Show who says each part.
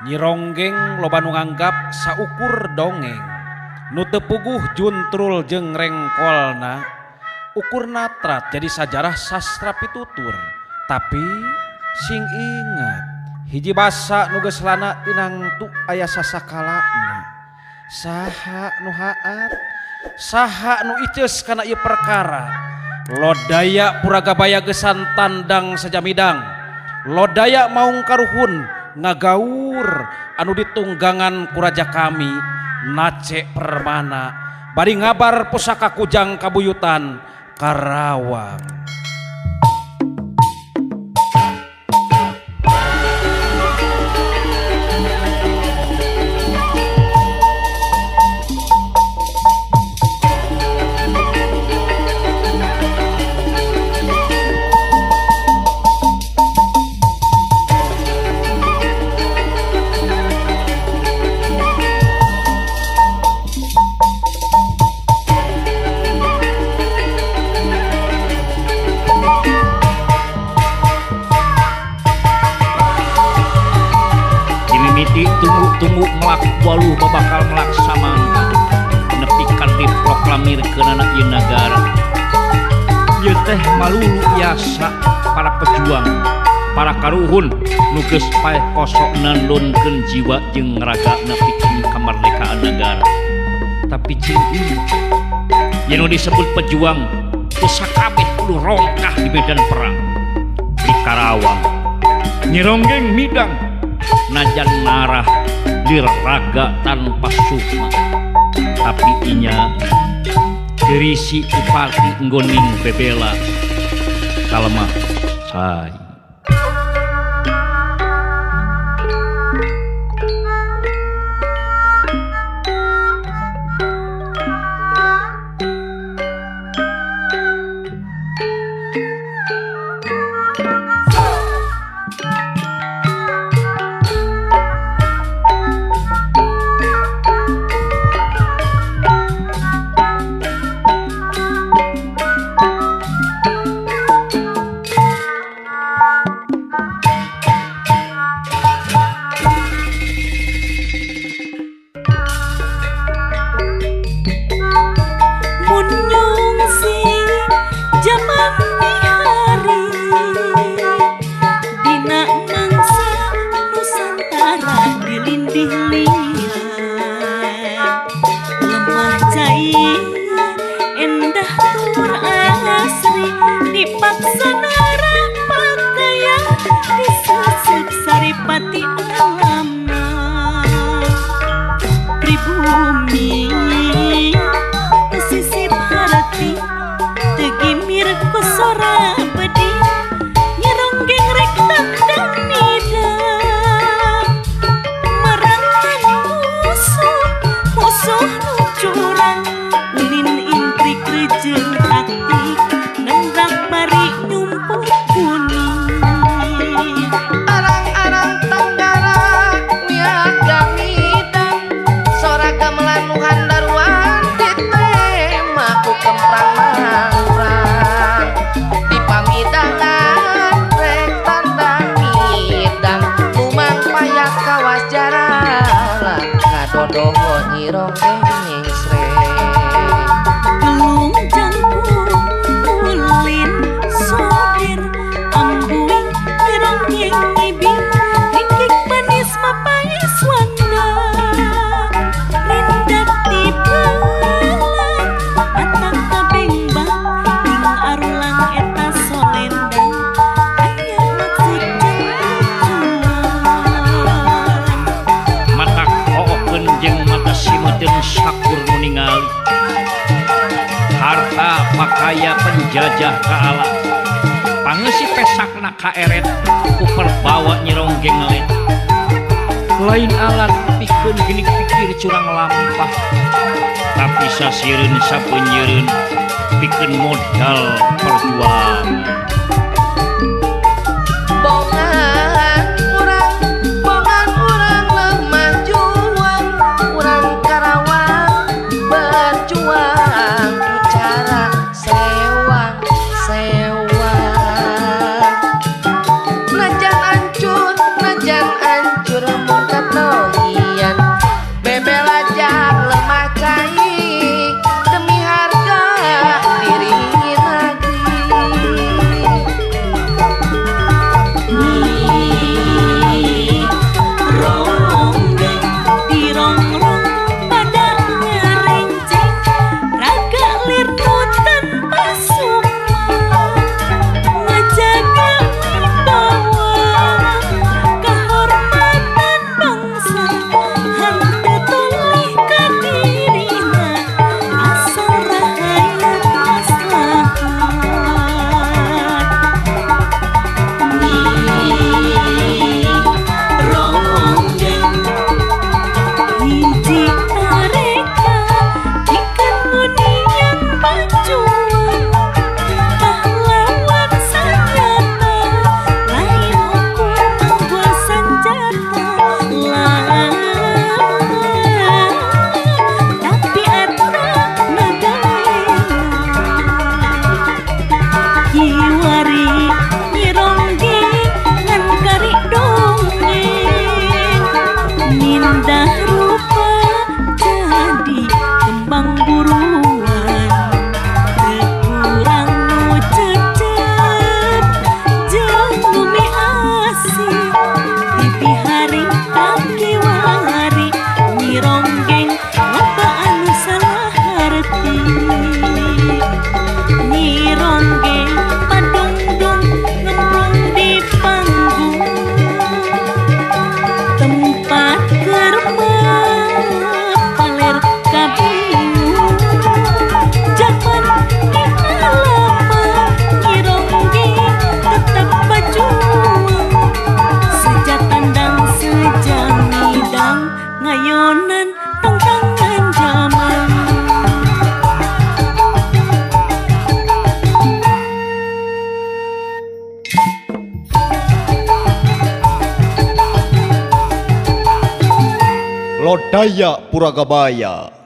Speaker 1: Nyi Ronggeng loba nu nganggap saukur dongeng. Nu teu puguh juntrul jeung rengkolna ukur natrat jadi sajarah sastra pitutur. Tapi sing ingat hiji basa nu geus lana tinangtu aya sasakalana. Saha nu haat, saha nu iceus kana ieu perkara. Lodaya Puragabaya gesan tandang sajamidang. Lodaya maung karuhun ngagaur anu ditunggangan ku raja kami Nace Permana bari ngabar pusaka kujang kabuyutan Karawang.
Speaker 2: Tunggu-tunggu melak waluh bakal melak samangka nepikan diproklamir ke anak ieu nagara. Ieu teh malulu biasa para pejuang, para karuhun nu geus paeh kosok nandonkeun jiwa jeung raga nepikeun kamerdekaan nagara. Tapi cing ieu nu disebut pejuang teu sakabeh kudu rongkah di medan perang. Di Karawang Nyi Ronggeng midang najan narah liraga tanpa sukma, tapi inya gerisi upati nggoning bebela kalemah cai. Pakaya penjajah kaala pangeusi pesakna kaeret ku perbawa Nyi Ronggeng ngelet lain alat pikeun geuning pikir curang lampah tapi sasireun sapeunyereun pikeun modal perjuangan.
Speaker 3: Bongan urang lemah juang, urang Karawang berjuang ku cara sewang sewang. Najan ancur mungkat
Speaker 4: Ngayonan tangtangan zaman.
Speaker 5: Lodaya Puragabaya.